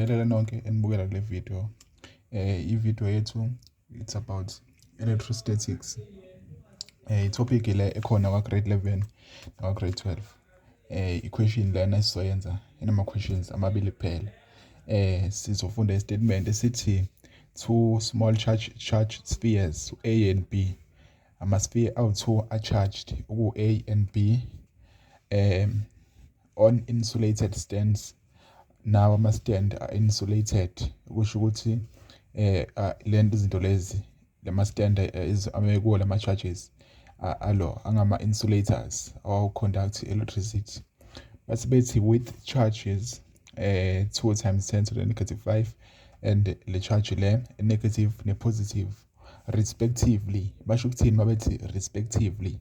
Ngiyanibingelela nonke enibukela le video. I-video yethu, it's about electrostatics. I-topic le ekhona kwa grade 11 nakwa grade 12. I-question lena esizoyenza inama questions amabili kuphela. Sizofunda i-statement esithi two small charge spheres, A and B. Ama-sphere awu-2 a-charged, uku-A and B, on insulated stands. Nawo ama-stand are insulated, kusho ukuthi lento izinto lezi, lama stand amekuwo lama charges alo angama insulators awu-conduct electricity. Bathi bethi with charges 2 times 10 to the negative 5 and le charge le negative ne positive respectively. Basho ukuthini mabethi respectively?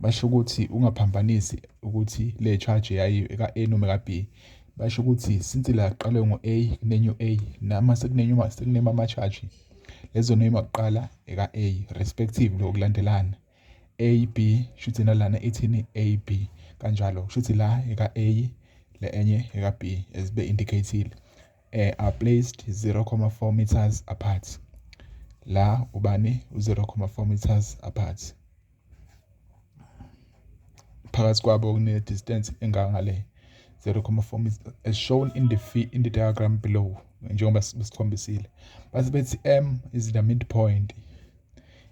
Basho ukuthi ungaphambanisi ukuthi le charge yayi eka A noma eka B. Basho ukuthi since la kuqale ngo-A, kune-new A, nama sekune-new, sekunema ama-charge lezo name kuqala eka A respectively, okulandelana A B, shuthi nalana ithini? A B kanjalo, shuthi la eka A, le enye eka B as be indicate are placed 0.4 meters apart. La ubani u-0.4 meters apart, phakathi kwabo kune distance engangale 0.4 meters, as shown in the diagram below, njengoba sikhombisile. Base bethi M is the midpoint.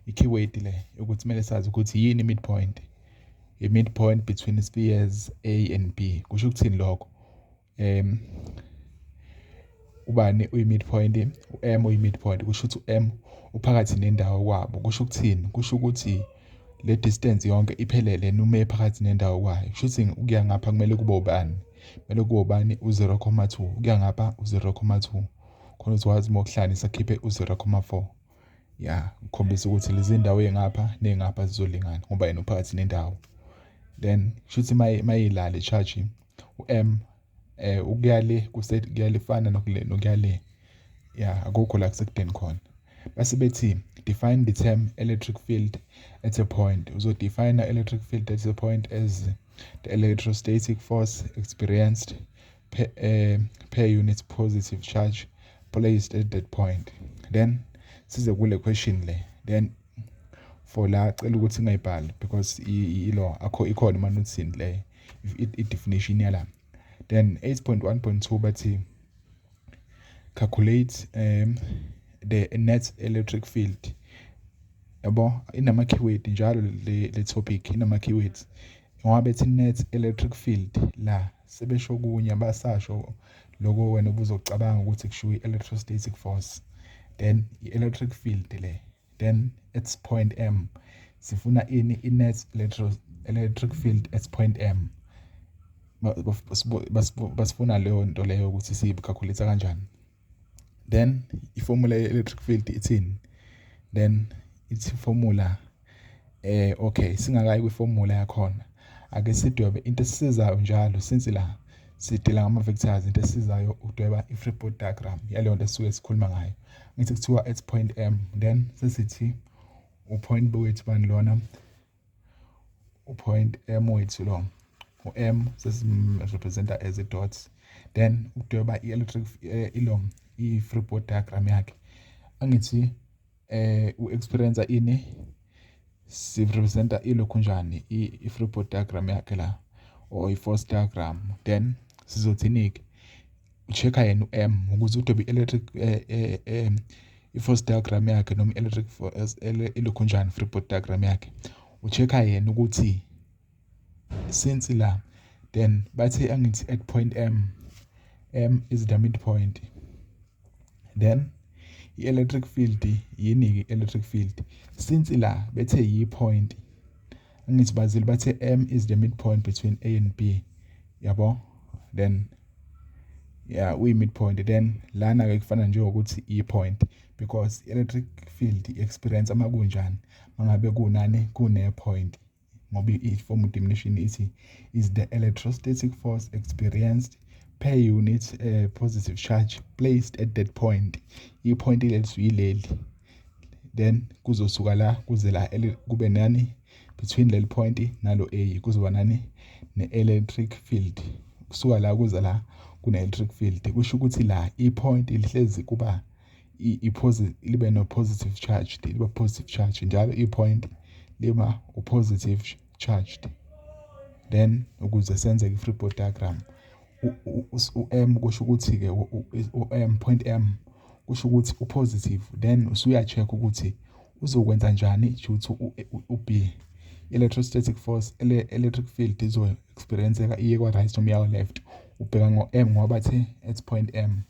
I-keyword le ukuthi kumele sazi ukuthi yini midpoint. I-midpoint between spheres A and B. Kusho ukuthini lokho? Ubani uyi-midpoint? U-M uyi-midpoint, kusho ukuthi u-M uphakathi nendawo kwabo. Kusho ukuthini? Kusho ukuthi le distance yonke iphelele noma phakathi nendawo kwayo. Kusho ukuthi ukuya ngapha kumele kube ubani? Kumele kube ubani? U-0.2 ukuya ngapha, u-0.2, khona uzokwazi uma ukuhlanganisa khiphe u-0.4. Ya, ukukhombisa ukuthi lezi ndawo ey'ngapha ney'ngapha zizolingana ngoba yena uphakathi nendawo. Then kushuthi mayila le charge u-M, ukuya le kuyalifana nokuya le. Ya, akukho la kusekudeni khona. Base bethi define the term electric field at a point. Uzodefine electric field at a point as the electrostatic force experienced per unit positive charge placed at that point. Then size kule question le. Then for la cela ukuthi ngayibhali because ilo akho ikhona ema-notesini le i-definition yala. Then 8.1.2 bathi calculate the net electric field. Yabo, inama keyword njalo le topic, inama keywords ngoba bethi net electric field la sebesho kunye, abasasho lokho wena ubuzocabanga ukuthi kushiwo i-electrostatic force. Then i-electric field le, then at point M sifuna ini? I-net electric field at point M. Basifuna leyo nto leyo ukuthi siyi-calculate kanjani. Then i-formula ye-electric field ithini? Then ithi formula, okay, singakayi kwi-formula yakhona, ake sidwebe into esisizayo njalo since la sidila ngama vectors. Into esisizayo udweba i-free body diagram yaleyo nto esisuke sikhuluma ngayo. Ngithi kuthiwa at point M, then sesithi u-point B wethu bani lona? U-point M wethu lo, u-M sesim-representa as a dot. Then udweba i-electric ilo i-free body diagram yakhe. Angithi u-experience ini? Si-representa ilokhu njani i-free body diagram yakhe la or i-force diagram? Then sizothini-ke? U-check-a yena u-M ukuze udwebe i-electric i-force diagram yakhe noma i-electric ilokhu njani free body diagram yakhe. U-check-a yena ukuthi since la, then bathi angithi at point M, M is the midpoint. Then i-electric field yini-ke? I-electric field, since la bethe yi-point, angithi bazile bathe M is the midpoint between A and B, yabo? Then yeah, uyi-midpoint. Then lana-ke kufana njengokuthi i-point because i-electric field i-experience ama kunjani mangabe kunani? Kune-point, ngoba i-form definition ithi is the electrostatic force experienced per unit positive charge placed at that point. I-point lethu yileli. Then kuzosuka la kuze la kube nani? Between leli point nalo A kuzoba nani? Ne-electric field. Kusuka la kuze la. Kune-electric field, kusho ukuthi la i-point lihlezi kuba libe no-positive charge, liba positive charge njalo. I-point liba u-positive charged. Then ukuze senze i-free body diagram, u-M kusho ukuthi-ke u-M, point M kusho ukuthi u-positive. Then usuya-check ukuthi uzokwenza njani due to u-B. Electrostatic force, electric field izo-experience-eka iye kwa-right noma iya kwa-left. Ubheka ngo-M ngoba bathe at point M,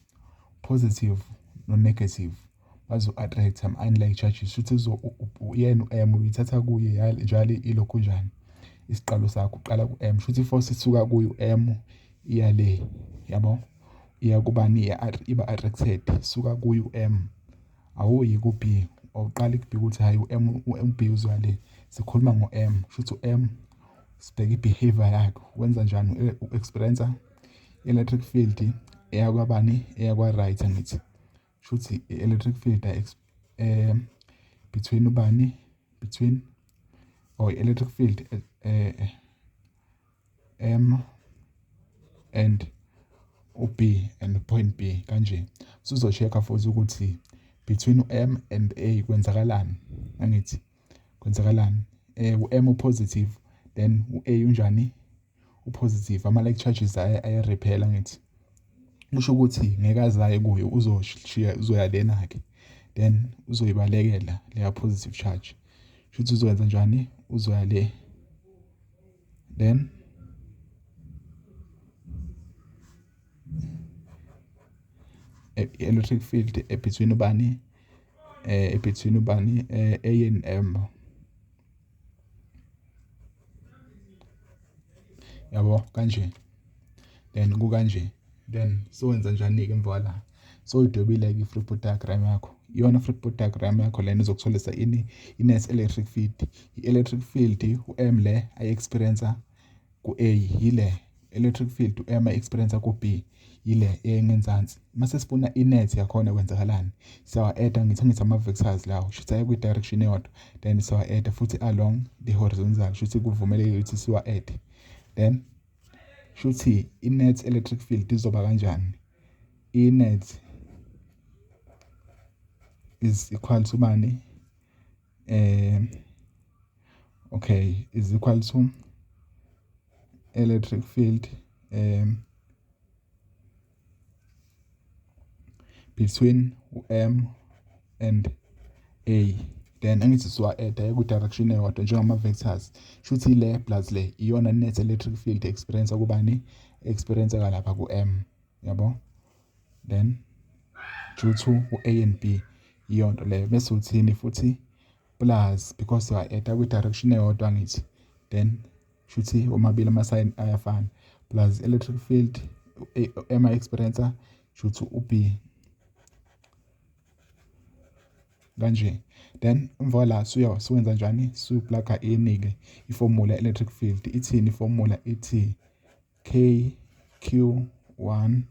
positive no-negative bazo-attract, unlike charges. Shuthi yena u-M uyithatha kuye njalo ilokhu njani isiqalo sakho, uqala ku-M. Shuthi i-force isuka kuyo u-M iya le, yabo, iya kubani? Iba attracted isuka kuyo u-M, awuyi ku-B. Awuqali ku-B ukuthi hhayi, u-M, u-B uzoya le. Sikhuluma ngo-M. Shuthi u-M sibheke i-behavior yakhe, wenza njani, u-experience electric field eya kwabani? Eya kwa-right, angithi? Shuthi i-electric field between ubani, between or electric field M and u-B and point B kanje. Sizo-check-a futhi ukuthi between u-M and A kwenzakalani, angithi? Kwenzakalani? U-M u-positive, then u-A unjani? U-positive. Ama-like charges aya-repel, angithi? Kusho ukuthi ngeke azaye kuyo, uzoshiya, uzoya lena-ke, then uzoyibalekela leya positive charge. Shuthi uzokwenza njani? Uzoya le, then electric field between ubani, between ubani, A and M, yabo, kanje. Then kukanje. Then sowenza njani-ke emva kwala? So uyidwebile-ke i-free body diagram yakho. Iyona free body diagram yakho lena izokutholisa ini? I-net electric field. I-electric field u-M le ayi-experience ku-A yile, electric field u-M ayi-experience ku-B yile engenzansi. Mase sifuna i-net yakhona, kwenzakalani? Siyawa-add-a, ngithi ama-vectors lawo shuthi aye kwi-direction eyodwa. Then siyawa-add-a futhi along the horizontal, shuthi kuvumelekile ukuthi siwa-add. Then shuthi i-net electric field izoba kanjani? I-net is equal to bani? Okay, is equal to electric field between M and A. Then angithi siwa-add ku-direction eyodwa njengama-vectors. Shuthi le plus le iyona net electric field experience kubani? Experience lapha ku-M, yabo. Then due to u-A and B, iyonto leyo. Bese uthini futhi? Plus, because siwa-add kwi-direction eyodwa, angithi? Then shuthi omabili ama-sign ayafana. Plus electric field M experience shuthi u-B kanje. Then emva la suya siwenza njani? Siyu-plug-a in-ke i-formula electric field. Ithini i-formula? Ithi K Q1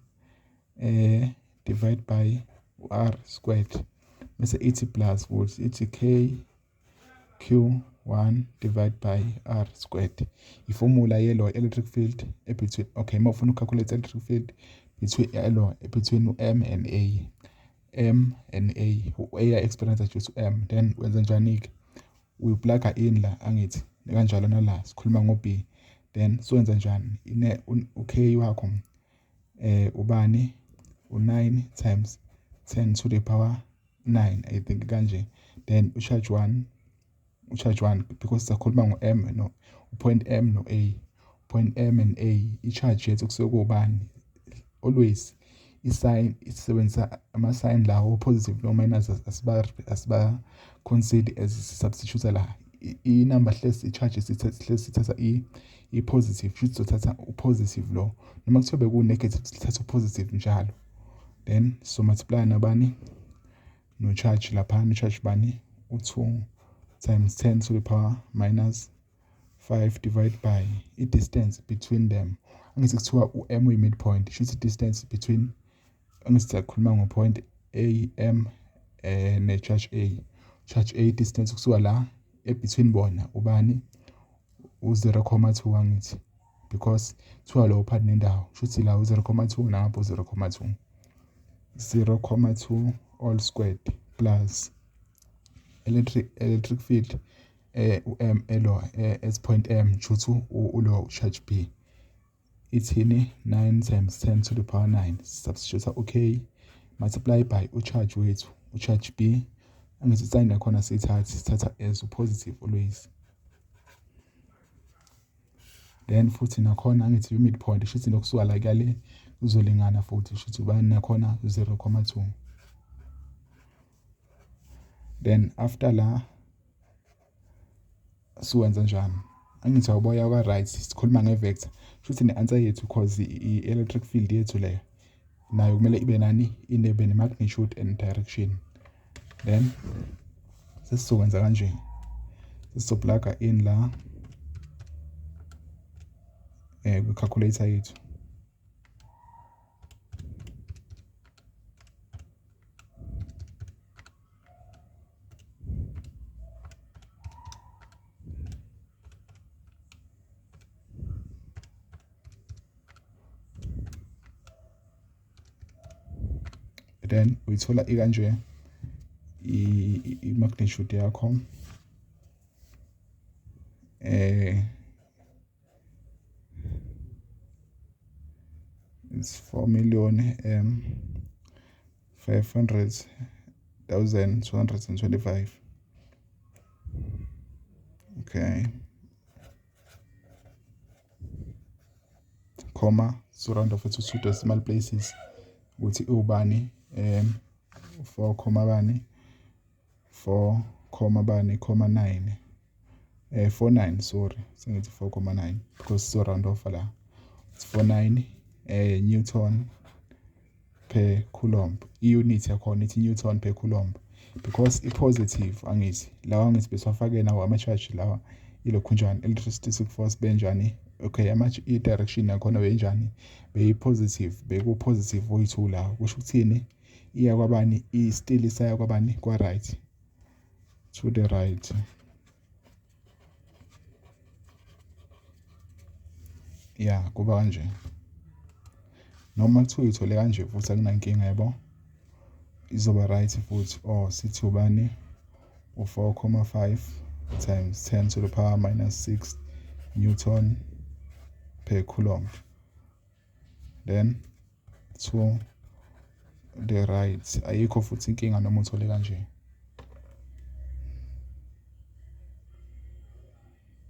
divide by R squared. Bese ithi plus futhi, ithi K Q1 divide by R squared. I-formula yelo electric field between, okay, uma ufuna uku-calculate electric field between elo between u-M and A, M and A, u-A experience due to M. Then wenza njani-ke? Uyi-plug-a in la, angithi? Kanjalo nala sikhuluma ngo-B. Then siwenza njani? U-K wakho ubani? U-9 times 10 to the power 9, I think kanje. Then u-charge 1, u-charge 1, because sisakhuluma ngo-M no point M no A, point M and A, i-charge yethu kusuke kuwubani? Always i-sign, isebenzisa ama-sign lawo positive no minus, asiba consider as substitute la i-number. Hlezi i-charge hlezi sithatha i-positive, futhi sizothatha u-positive lo noma kuthiwa beku-negative, sithatha u-positive njalo. Then so multiply nabani? No charge lapha, no charge bani? U-2 times 10 to the power minus 5 divide by i-distance between them. Angithi kuthiwa u-M uyi-midpoint? Shuthi i-distance between, angithi siyakhuluma ngo-point A M ne-charge A, charge A, distance kusuka la e-between bona ubani? U-0,2, angithi? Because kuthiwa lo phakathi nendawo, kusho ukuthi la u-0,2 nangapha u-0,2. 0,2 all squared plus electric field u-M elo at point M kusho ulo charge B ithini 9 times 10 to the power 9 substitute u-K multiply by u-charge wethu u-charge B angithi sign yakhona siyithatha sithatha as u-positive always. Then futhi nakhona angithi i-midpoint shuthi nokusuka la kuyale kuzolingana futhi shuthi ubani nakhona 0,2. Then after la siwenza njani? Angithi awuboya kwa right sikhuluma nge-vector shuthi ne-answer yethu cause i-electric field yethu leyo nayo kumele ibe nani inebe ne-magnitude and direction. Then sesizokwenza kanje, sesizoplaga in la kwi-calculator yethu. Then uyithola ikanje i-magnitude yakho it's 4 million 500,225. Okay, comma so round off to two decimal places ukuthi ubani 4 comma bani 4 comma bani comma 9 49 sorry sengithi 4,9 because so round off la it's 49 Newton per coulomb. I-unit yakhona ithi Newton per coulomb because i-positive angithi lawa angithi besiwafake nawo ama-charge lawa ilokhu njani electrostatic force benjani. Okay, i-direction yakhona benjani beyi-positive beku-positive oyi-2 la kusho ukuthini iya kwabani i-still isaya kwabani kwa right to the right. Ya kuba kanje noma kuthiwa uyithole kanje futhi akunankinga yabo izoba right futhi. Or sithi ubani u-4,5 times 10 to the power minus 6 Newton per coulomb. Then to the right ayikho futhi inkinga noma uthole kanje.